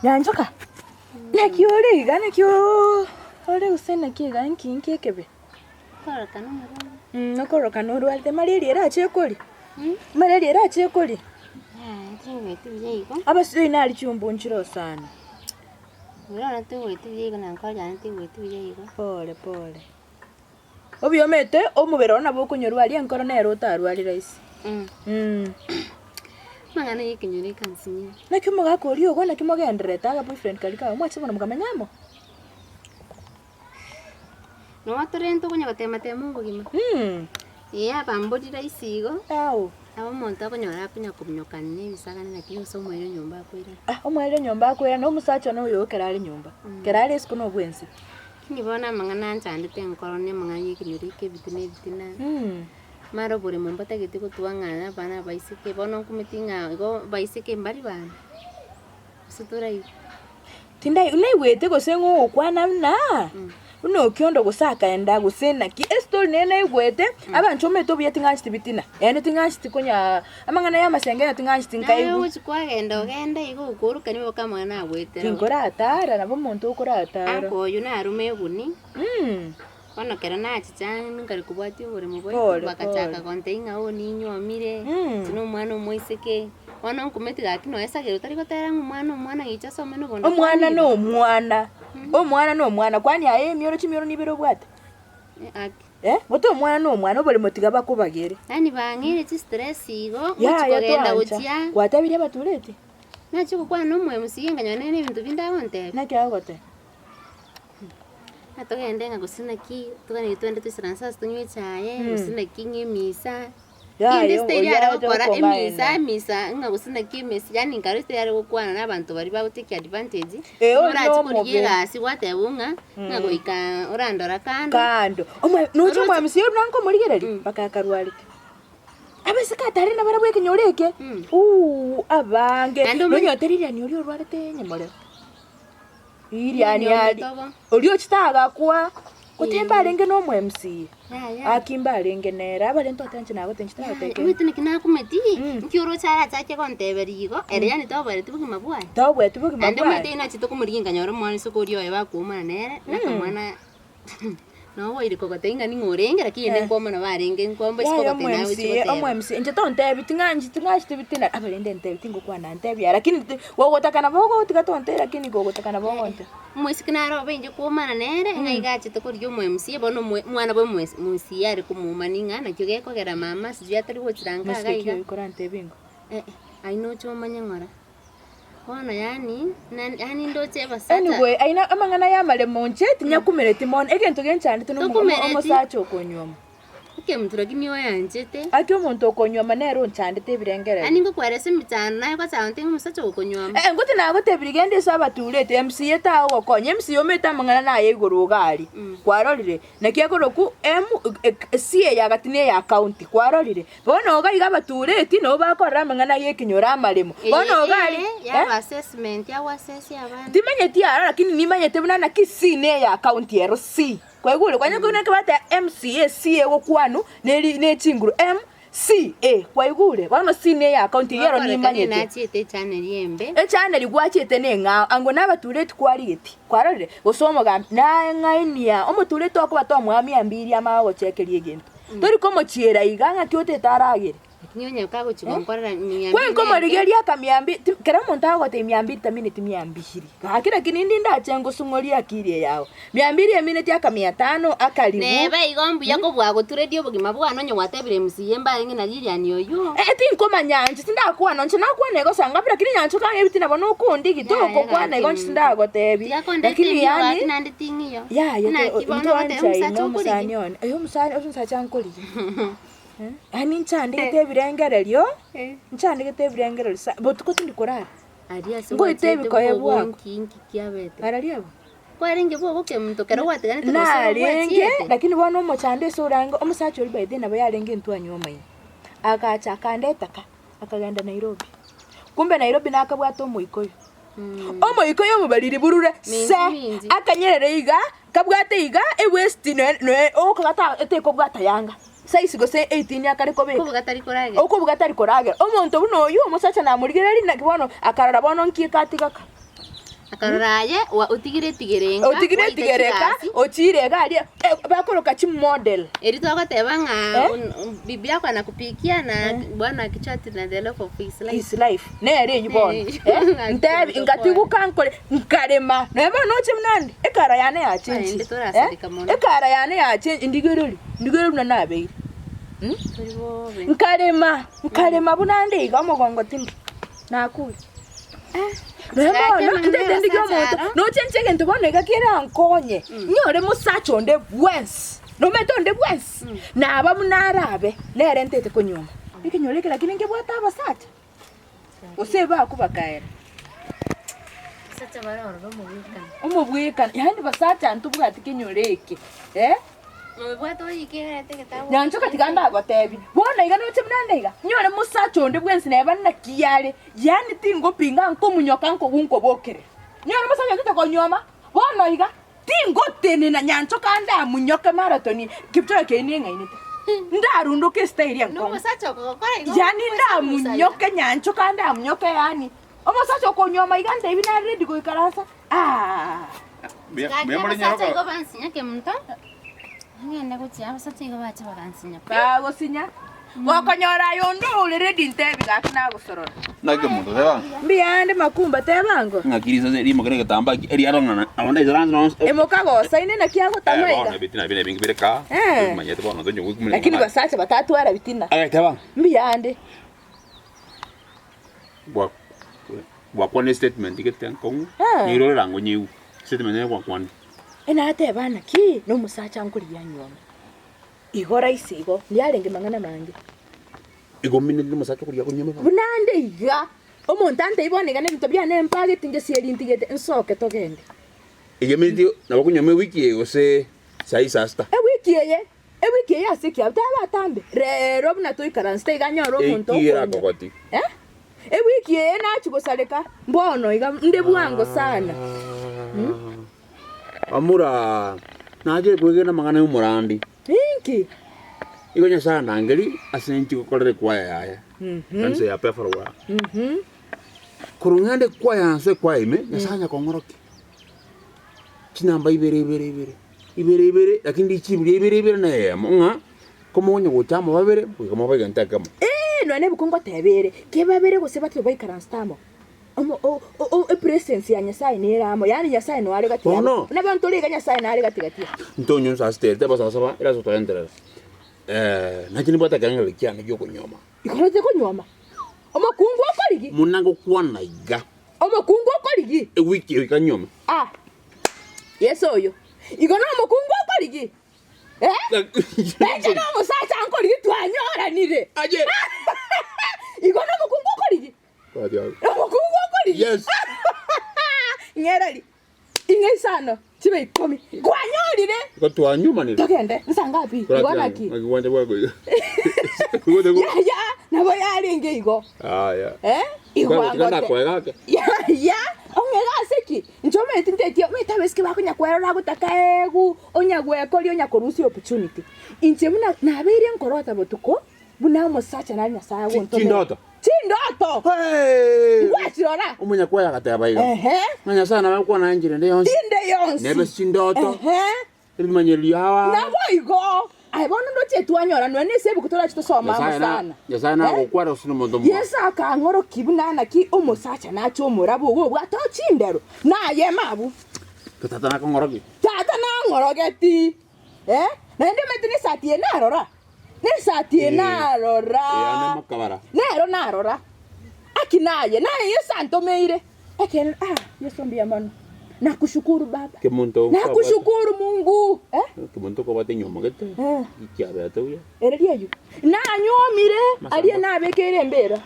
Nyanchoka, naki ore iga naki ore gose naki iga nki nki ekebe? Okororekana omorwaire. Mh, okororekana orwarete malaria erache ekorie? Malaria erache ekorie? Yaya tingweti buya igo. Abasibei nari chiumbu nchire sana. Bono tingweti buya igo na nkoro yane tingweti buya igo. Pole pole. Obuya omanyete omobere oo nabo okonyorwaria enkoro nere otarwari rahisi. Amang'ana ya ekenyoro ekansinyire. Naki omogaka oria ogo naki mogendererete aga boyfriend karia kago mwachire bono mokamenya amo? Nonya torente okonya gotema tema obogima. Ee abambori rahisi igo, Ao. nabo omonto akonyora akonya kominyokana na ebisagane lakini gose omoerio nyomba akoirana. Ah omoerio nyomba akoirana omosacha one oyo ekero are nyomba, ekero are isiko na obwense. Lakini bono amang'ana anchandete enkoro na amang'ana ya ekenyoro eke ebitina ebitina, mara oboremo mbatagete gotwa ng'a abana abaiseke, bono nkumeti ng'a igo baiseke mbari bana, gose toraigwa. Tindai naigwete gose ng'a ogokwana buna, buna okiondo gose akaenda gose naki, estory nere naigwete, abanto omanyete obuya ting'ancheti bitina, yaani ting'ancheti konyaa amang'ana ya amasengenya ting'ancheti Naye nkaigwa. ogochi kwagenda ogende igo okoorokania oboke amang'ana agoetera. Tinkoratara, nabo omonto okoratara. Anko oyio narume eguni, Mh. bono ekero nachicha ang'e nkare kobwatia oboremo bwaito, Pole, bagachaka pole. gontebia ng'a oo ninywomire, Mh. inche na omwana omoiseke, bono nkumeti gaki nonya esagera otari gotera ng'a omwana omwana gicha asome na obonda Omwana kwanire. na omwana, omwana na omwana, kwani aye emioro chimioro nibere obwate? Aki. Eh, gote omwana na omwana oboremo tiga bakobagere. Yaani bang'eire chistress igo, ngochi Yaya kogenda twancha. gochia, Gwatebirie abatureti? nachia gokwana na omoMCA nkanyora nere ebinto binde agontebia. Naki agogotebia? Ng'a togende ng'a gose naki, toganire twende toisaranse ase tonywe echae, gose naki ng'a emisa. Yaya, Kende esitari oria are acha gokora gokong'aina. emisa emisa ng'a gose naki emesi yaani nkare esitari are gokwana na abanto baria bago take advantage, Eh, oria morache korigia omobe. egasi gwatebwa ng'a, ng'a goika orandora kando. Kando. Omwe noche Oroche- omwamisi oyo buna nkomorigereria, Mm. mpaka akarwarete. Abaiseke atare nabarabwo ekenyoro eke, Mm. ooh abange. Naende omanye- Nonye oteririrani oria orwarete nyamorero. Ririani ari, Nyometogo. oria ochete agakwa, gotemba arenge na omo MCA, Yaya. akimba arenge nere, abarente otenche nagotenche tagoteke. Omanyete naki nakumeti, Mm. nki oroche arachache gonteberia igo, ere yaani toboereti bogima bwaye. Toboeti bogima Naende bwaye. omanyete nachete komorigia nkanyora omwana isiko oria oye bakoumana nere, na akamwana noboire kogotebia ng'a ning'o orenge lakini ende Eh. nkoumana barenge nkomba isiko Yaya gotebia naye omo gochia MCA, goteba. omo MCA, inche tontebi ting'anchi ting'ancheti bitina, abarende ntebi tingokwana ntebi aa lakini ti gogotaka nabo ogotiga tontebi lakini gogotaka nabo ogonte. Omoiseke naro obe inche koumana nere, ng'a iga achete korigia omo MCA bono omo omwana bwa omo MCA are komoumani ng'a nakio gekogera mama sijui atari gochira nka iga Moiseke ki iga. oyio korantebi ingo? Eh eh, ayio noche omanye ng'ora. Bono yaani, na- yaani ndoche abasacha. Anyway, aina amang'ana ya amaremo inche tinyakumereti mono, egento genchandete nomo- omo- Tokumereti. omosacha okonyuoma. Ekemonto lakini oyanchete. Aki omonto okonyuoma nere onchandete ebirengererio. Yaani ngokweresa emechando naye ogochaka gontebia ng'a omosacha okonyuoma. Eh, ngote nagotebirie genda ase abatureti, MCA tagogokonya, MCA omanyete amang'ana naye igoro iga aria, kwarorire? Naki ekorokwa M C eye agati na eya county, kwarorire? Bono iga iga abatureti nabo bakorora amang'ana ya ekenyoro amaremo. Bono iga aria Eye yaba assessment agoassessia abana. Timanyeti aro lakini nimanyete buna naki C ne eya county ero C. Kwaigure? Kwanya koigwa naki bagoteba MCA C egokwanwa neri ne chinguru M C A kwaigure? Bono C ne eya county eyio ero Gokorekana nimanyete. nachiete echannel embe. Echannel gwachiete neng'ao ango nabatureti kwarigeti kwarorire? Gose omogambi naye ng'ainia omotureti okoba tomoa mia mbiri amanye gogochekeria egento. Tori komochiera iga ng'aki otete aragere. Lakini onye kagochi gonkorera mia mbiri Kwe nkomorigeria akamia mbi ti kera omonto agogotebia mia mbiri tamineti mia mbiri. Gaki lakini ndi ndache ngosung'orie akili eye yao. Mia mbiri emineti akamia tano akaribu. Neba igo mbuya kobua gotureria obogima bwane onye gwatebire MCA mbarenge na Lilian oyio. Eh tinkomanya inche tindakwana inche nakwana igo saa ngapi lakini nyanchoka ng'a ebitina bono okondigita Yaya ogokwana gaki igo inche tindagotebi. Tiga kondeta Lakini emiyo gaki yaani naende ting'iyo. yaya Naki bono ogoteba ntwanchaine omosacha omosani okorigia. one, eh omosani omosacha nkorigia. Yaani nchandegete ebirengererio, nchandegete ebirengererio sa botuko tindi korara. Aria ase Ngoite gwachete ebikoe bwogo bwango. nki nki kiabete. Araria abwo. Kwarenge bwogo kemonto kero gwatiganete gose Narenge, gwachiete. lakini bono omochando ase orange omosacha oria by then nabo yarenge intwe anywomaine. Agacha akandeta ka, akagenda Nairobi. Kumbe Nairobi nakabwate omoikoyo. Omoikoyo omobariri burure Minji, se, minji. akanyerera iga, kabwate iga, ewesti noe noe okogata etekobwata yanga. Size gose 18 akare kobeka. Okobuga tari koragera. Okobuga tari koragera. Omonto buna oyio omosacha namorigereria naki bono akarora bono nki ekatigaka. Akarora aye wa- otigire etigere enka, Otigire gwaita etigere enka, chigasi. ochiire iga aria, eh, bakoroka chimodel. Erio togoteba ng'a Eh? un- un- bibi yako anakupikia na bwana akichati na the love of his life. His life nere eywo bono Nere eywo. Eh, ntebi ngatiguka nkore nkarema nonya bono noche buna nde ekara yane yachenchire Aye, torasareka mono. ekara yane yachenchire ndigereri ndigereri buna nabeire mm? Tori bobe. Nkarema nkarema buna nde iga omogongo tindi nakure Nonya Gaki bono amang'ana ntete ndigie y'abasacha omonto aro. nochenche egento bono iga kerankonye nyore mosacha onde bwensi nomanyete onde bwensi naba buna arabe nere ntete konyuoma. Ekenyoro eke lakini nkebwate abasacha gose ebakwa bakaera. Abasacha bare ororo omobwekano. Omobwekano yaani basacha ntobwati kenyoro eke eh. Nobwate oyike egerete egetabu. Nyanchoka tiga ndagotebi, bono iga noche buna nde iga, nyore mosacha onde bwensi neba naki are, yaani tingopinga nkomunyoka nkogu nkobokerera. Nyore mosacha onde tokonyuoma, bono iga, tingotenena nyanchoka ndamunyoke marathon Kipchoge keino neng'ainete. Ndarundoke estyle enkong'u. Nomosacha okogokora igo Yaani ndamunyoke nyanchoka ndamunyoke yaani, omosacha okonyuoma iga ntebi nare ready goikaransa aah. Mbuya Gaki mbuya more abasacha nyaroka. igo bansinya kemunto, ng'ende gochia abasacha igo bache bagansinya pi. Bagosinya, gokonyora aye onde ore ready ntebi gaki nagosorora. Naki omonto teba Mbuyande makumba teba ngo. ng'aki risase rimoke na egetambaa eki eriaro ng'a nabo ndaisaranse nonsi. Emoka gosaine naki agotama Eh, bono iga. ebitina bire ebinge bire kaa, Eh. ebimanyete bono tonye gokumanya Lakini ng'a- basacha batatwara bitina. Aye teba Mbuyande. Gwa gwakwana estatement gete enkong'u, Eh. nyeirore erango nyeigwe. Statement eye gwakwana. Enateba naki nomosacha nkorigia nyuome. Igo rahisi igo, ndiarenge mang'ana mange. Igo omineti nomosacha okorigia konyuoma bono. Buna ande iga, omonto antebie bono iga nebinto biane mpagete inche sieri ntigete, nsoke togende. Eyio emineti nabo okonyuoma ewiki eye gose saa saa sita. Ewiki eye, ewiki eye ase ekiabo taba atambe, rero buna toikaransete iga nyore omonto Eki okonywa. erakogoti. Eh? Ewiki eye nachia gosareka mbono iga nde bwango sana. Amura, nachire kwegena amang'ana y'omorandi. Inki? Igo Nyasae andangeri ase inche gokorera ekwaya yaye, ekanisa ya Pefarwa. Korwa ng'ende ekwaya nse ekwaya ime, Nyasae anya kong'orokia chinamba ibere ibere ibere, ibere ibere, lakini richibu ria ibere ibere na eyemo ng'a komonya gocha amo babere, goika mobe egento ekemo. Ee, nonya nebuku ngoteba ere, kebabere gose batato baikaransete amo, Omo o o o epresence ya Nyasaye nere amo, yaani Nyasaye noyo are gati yabo. Bono. Buna bono tore iga Nyasaye nare gati gati yaito. Ntonye nsasete teba sasaba era ase toenterera. Eh, nache nibwate ekerengererio kiane giokonyuoma. Igoro tikonyuoma. Omokungu okorigi. Muna ngokwana iga. Omokungu okorigi. Ewiki eye ikanyuome. Ah, Yeso oyo. Igo nomokungu okorigi. Eh? Nainche nomosacha nkorigi twanyoranire. Aye. Igo nomokungu okorigi. Omokungu okorigia. Yes. Ng'ereri. Ing'e isano chibe ikomi. Kwanyorire. Igo twanyumanire. Togende. Nsa ngapi? Igo naki? Naki bwako iga. Ya ya nabo yarenge igo. Aya. Eh? Igo Tiga angote. nakoega ake. Ya ya ong'ega ase ki? Inche omanyete ntetie omanyete abaiseke bakonya kwerora gotaka egu onya gwekoria onya korusia opportunity. Inche buna nabeire nkorota botuko Buna omosacha nare Nyasae agontomera. Chindoto. Chindoto! Hey! Ngwachirora. Omonyakwaya agateba iga. Ehe. Ng'a Nyasae nabo agokwana enchera ende yonsi. Inde yonsi. Nebe chindoto. Ehe. Ebimanyererio awa. Naboigo. Aye bono ndoche twanyora nonya nese ebuku torache tosome amo Nyasae na sana. Nyasae nagokwana gose nomonto omwao. Yeso akang'orokia buna naki omosacha nache omorabwo ogo obwate o chindero, nayeme abwo. Tata nakong'orokia. Tata nang'orogeti. Eh, naende omanyete nesati eye narora. Nesati eye narora. Eyane mokabara. Nero narora. Aki naye, naye Yeso antomeire. Ekeene, ah, Yeso mbuya mono. Nakushukuru Baba. Kemonto Nakushukuru Mungu. Eh? Kemonto okobwate enyiomo gete. Eh. Kiabete buya. Ere riaywo. Nanyuomire, aria nabekeire embera.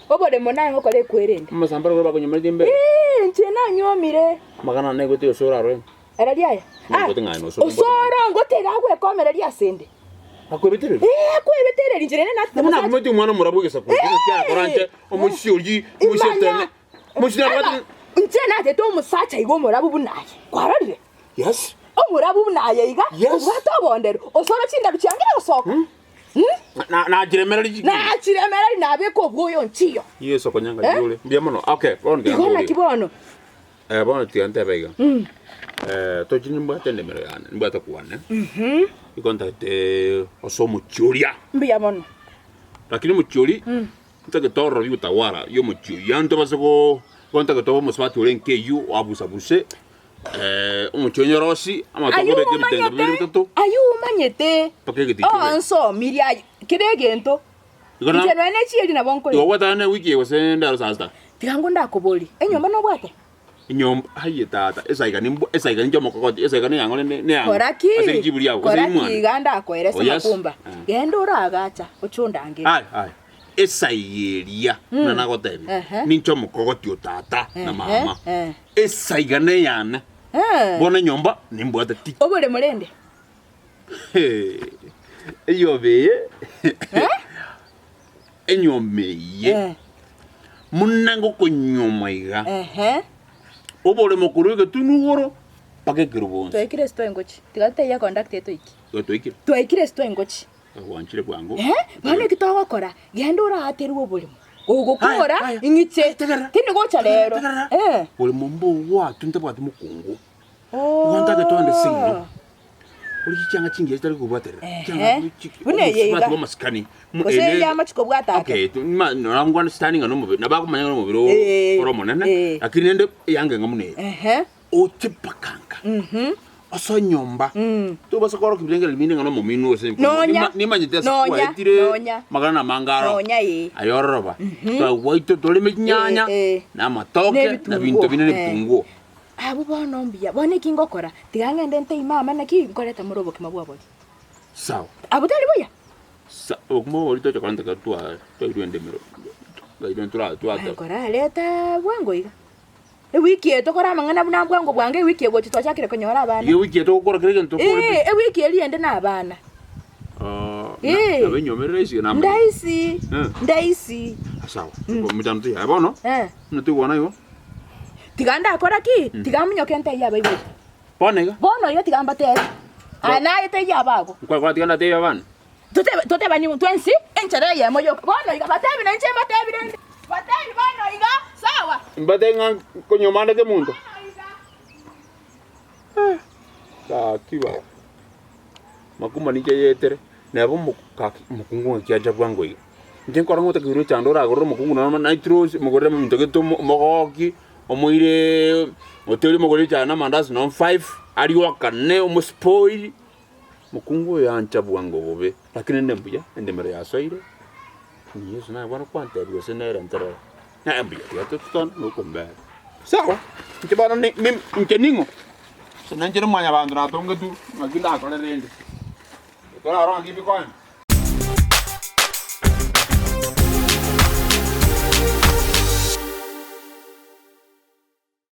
Oboremo naye ngokora ekwerende. Amasambara igoro bakonyomerete embera. Ee, inche nanyuomire. Amagana ane naigwete osoro aroro. Ere riaya. Ah, Ngote ng'ai nosoro. osoro ngote iga agwekomereria asende. Akwebetereri. Ee, akwebetereri inche rende natete Buna mosacha. akumeti omwana omorabwo egesaku. Ee! Kiakora nche omochie oria omochie Imanya. tene. Omochie Aba, nabwate. inche natete omosacha iga omorabu buna aye. Kwarorire? Yes. Omorabu buna aye iga, Yes. obwate obondero, osoro chindaru chiangire gosoka. Hmm? Nachiremereri chikiri. Nachiremereri nabeka obwoyo nchiyo. Yeso konyanga Eh? yore. Mbuya mono. Okay, bono Igo naki bono. Eh, bono tiga ntebe iga. Eh, tochi nimbwate endemero yane, nimbwate kwane. Igo ntagete ase omochie oria. Mbuya mono. Lakini omochie oria, ntagete ororo riutawala ya omochie oyio. Yaani tobase go igo ntagete obe omosubati ore nka eyio, oabusabuse, omochie onyorosie, amatoke Ayio obeke ebitenge bibere omanyete, bitato, ayio omanyete, mpaka egetii kebe. onsomirie ayio, kera egento. Igo na- Inche nonya ne chieri nabo Igo nkorenda. gwatana ne ewiki eye gose ndaro saa sita? Tiga ngo ndakoborie, enyomba nobwate? Enyomba, aye tata, esaiga nimbwa esaiga ninche omokogoti, esaiga neyang'o rende neyang'o. Kora ki? Ase richibu riago, gose Kora ki rimwane. iga ndakoerese Oh, yes. makumba? Eh. Genda oragacha, oche ondangerie. Aye, aye. Esaiga eria, buna nagotebia, Ehe. ninche omokogoti o tata na Ehe, mama. eh. Esaiga neyane. Eh. Bono enyomba nimbwate ti. Oboremo rende. Enyomba eye, enyomba eye, muna ngokonyuoma iga, oboremo korwa egetunu igoro mpaka ekerubo onsi. Twaikire ase twaingochi. Tiga totebie econductor etoikie. Igo twaikire. Twaikire ase twaingochi. Gwanchire bwango. Bono eki togokora, genda oraaterwe oboremo. Gogokora, Aya, aya. ing'iche. Tegerera. Tindi gocha rero. Tegerera. Boremo mbogwatwe ntabwati mokungu. Oh. Igo ntagete onde seino. Origie chianga chingiya chitari kobwaterera. Ehe. Chianga Buna eye iga. omosubati bw'amasikani. Mo- Gose ene- eye amachiko bwate ake. Okay, tu- ma- nora ngwane sitani ng'a nomobere, nabakomanya ng'a nomobere o- Eh, ore omonene, eh. lakini rende eyanga eng'a buna eye. Ehe. Oche mpaka nka. Ase enyomba. Tobasa korokia ebirengererio binde ng'a nomomino gose Nonya. Nima- nimanyete ase Nonya. kwaetire Nonya. amagana amange aro. Nonya, eh. Aye ororoba. Twagwaito toreme chinyanya, Eh, eh. na amatoke, na Nebitunguo. binto binde na Eh. ebitunguo. Abwo bono mbuya, bono eki ngokora, tiga ng'ende ntebie mama naki nkoreta more obokima bwa obori. Sawa. Abwo tari buya? Sa obokima bwa obori tocha korenta ekero twa twairwe endemero, twairwe tora twateba. Nkorareta bwango iga. Ewiki eye tokore amang'ana buna bwango bwango ewiki egocha twachakire konyora abana. Iga ewiki eye togokora kera egento tokore pi. Ee, ewiki eria ende na abana. Ah, Ee. na nabo enyomba ere rahisi iga namanyete. Ndaisi, Eh. ndaisi. Sawa, mochando toiyo. Aye bono, Eh. buna toigwana igo. Tiga ndakora ki? Tiga monyoke ntebie abaibori. Bono iga. Bono iga tiga mbatebie. Aye naye tebia abago. Nkwakora tiga ndatebie abana. Totebe totebani twensi enchera eyemo yoka. Bono iga batebi na inche mbatebi rende. Batebi bono iga, sawa. Mbatebie ng'a nkonyomande ande kemonto. Bono iga. Gaki baba. Makuma ninche yetere, neba omo gaki omokungu ng'aki acha bwango iga. Inche nkora ng'a otakeirwe echando oragorere omokungu nonye naitire ose omogorere ebinto gete omo omogoki, omoireee hoteli omogorere echae na amandasi nonye five, arie okane omospoil, mokungu oyo ancha bwango bobe, lakini rende mbuya, endemero yasoire, ni Yeso naye bono kwantebia gose nere nterere, naye mbuya tiga tototone nokombera. Sawa, inche bono ni mimi inche ning'o? Gose ninche na mwanyabanto natongetwe, ng'aki ndakore rende? Torarore ng'aki bikoenda.